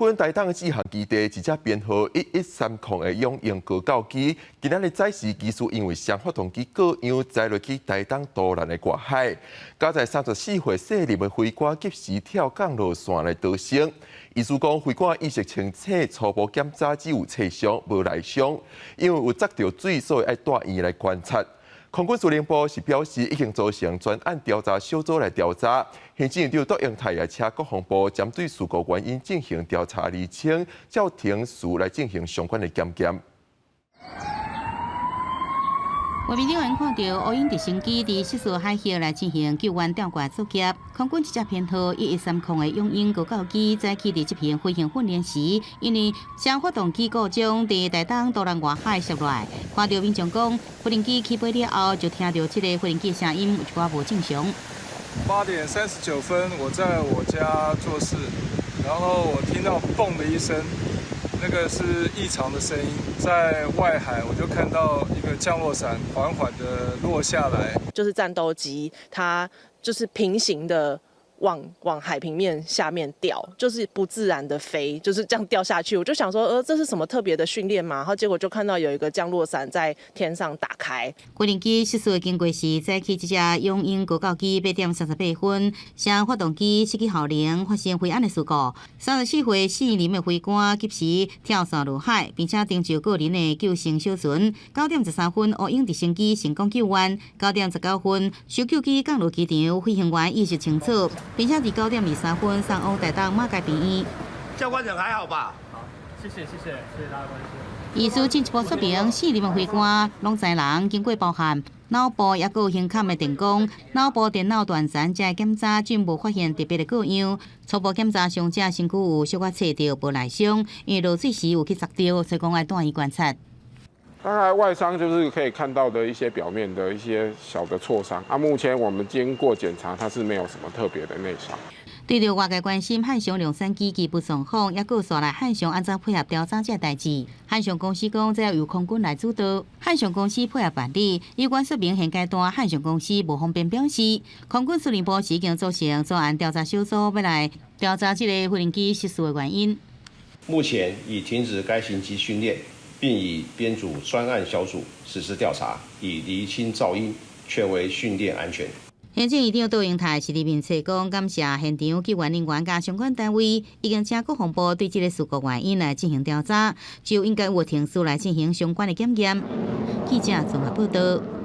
軍台東志航基地一隻編號1130的雄鷹高教機，今仔日早時機師因為雙發動機故障，載落去台東都蘭的外海，加載34歲細林的飛官及時跳降落傘來逃生。醫師講，飛官意識清醒，初步檢查只有擦傷，無內傷，因為有觸著水，所以愛帶院來觀察。空軍司令部是表示，已經組成專案調查小組來調查。行政院長卓榮泰也請國防部針對事故原因進行調查釐清，照程序來進行相關的檢驗。畫面頂看到烏鷹直升機佇失事海域來進行救援吊掛作業。空軍一隻編號1130的雄鷹高教機早起佇執行飛行訓練時，因為雙發動機故障，佇台東都蘭外海摔落來。看著民眾講，飛行機起飛了後就聽著這个飛行機聲音有一寡無正常。 8點39分，我在我家做事，然後我聽到嘣的一聲。那個是異常的聲音，在外海我就看到一個降落傘緩緩的落下來，就是戰鬥機，它就是平行的往海平面下面掉，就是不自然的飛，就是這樣掉下去。我就想說，這是什麼特別的訓練嗎？然後結果就看到有一個降落傘在天上打開。飛行機失事的經過是，早起這隻雄鷹高教機8點38分，雙發動機失去效能，發生飛安的事故。34歲四林的飛官及時跳傘落海，並且登上個人的救生小船。9點13分，烏鷹直升機成功救援。9點19分，搜救機降落機場，飛行員意識清楚，並且佇9點23分送往台東馬偕病院。教官人還好吧？好，謝謝謝謝謝謝大家關心。醫師進一步說明，四名飛官攏知人經過包含腦部抑閣有胸坎的電光、腦部電腦斷層這檢查均無發現特別的過樣。初步檢查傷者身軀有小可擦著，無內傷，因為落水時有去觸著，所以講愛帶院觀察。大概外傷就是可以看到的一些表面的一些小的挫傷。啊，目前我們經過檢查，它是沒有什麼特別的內傷。對著外界關心漢翔量產機機部狀況，抑閣紲來漢翔按怎配合調查這代誌。漢翔公司講，這由空軍來主導，漢翔公司配合辦理。有關說明現階段漢翔公司無方便表示。空軍司令部已經組成專案調查小組，欲來調查這个飛行機失事的原因。目前已停止該型機訓練，並已編組專案小組實施調查，以釐清肇因，確維訓練安全。行政院長卓榮泰是佇面冊講，感謝現場救援人員佮相關單位，已經請國防部對這个事故原因來進行調查，就應該有程序來進行相關的檢驗。記者綜合報道。